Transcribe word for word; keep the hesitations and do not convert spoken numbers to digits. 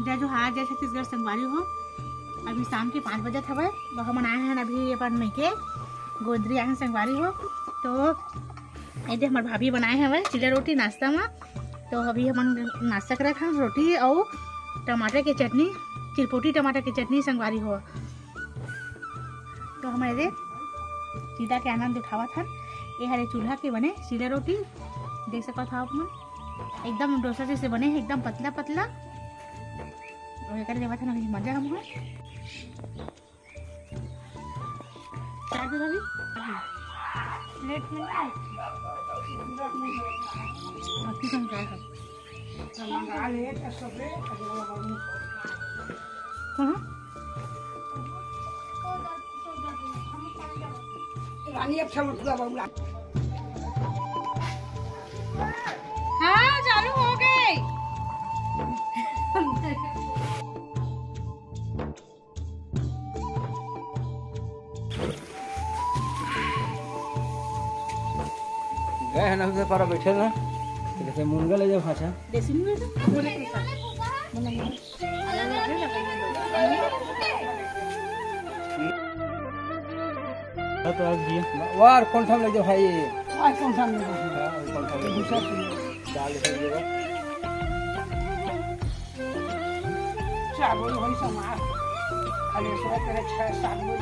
जय जोहार, जय छत्तीसगढ़ संगवारी हो। अभी शाम के पाँच बजत हवय, तो हमन आए हन अभी अपन मइके, गोंदरी आए हन संगवारी हो। तो एदे हमर भाभी बनाए हवय चीला रोटी नाश्ता म। तो अभी हमन नाश्ता करत हन, रोटी अउ टमाटर के चटनी, चिरपोटी टमाटर के चटनी संगवारी हो। तो हमन एदे चीला के आनंद उठावत हन। ये हरे चूल्हा के बने चीला रोटी, देख सकत हव आप मन, एकदम डोसा जैसे बने हे, एकदम पतला पतला। और एकर लेवत हन अभी मजा हम हो। चार दे अभी। प्लेट में ना। बाकी कौन क्या है? हाँ? रानी अच्छा मटुआ बउला। हाँ, चालू हो गए। गए हैं ना उसे पारा बैठे ना, तो जैसे मुनगा ले जाओ खाचा। देसी मुनगा तो बोले के साथ। हाँ, तो आज ये। वाह, कौन सा ले जाओ भाई? आज कौन सा ले जाओ? हाँ, कौन सा ले जाओ? दूसरा सुनिए। चार लीटर ले जाओ। चार बोल भाई समाज। खाली सुबह तेरे छह सात बोल।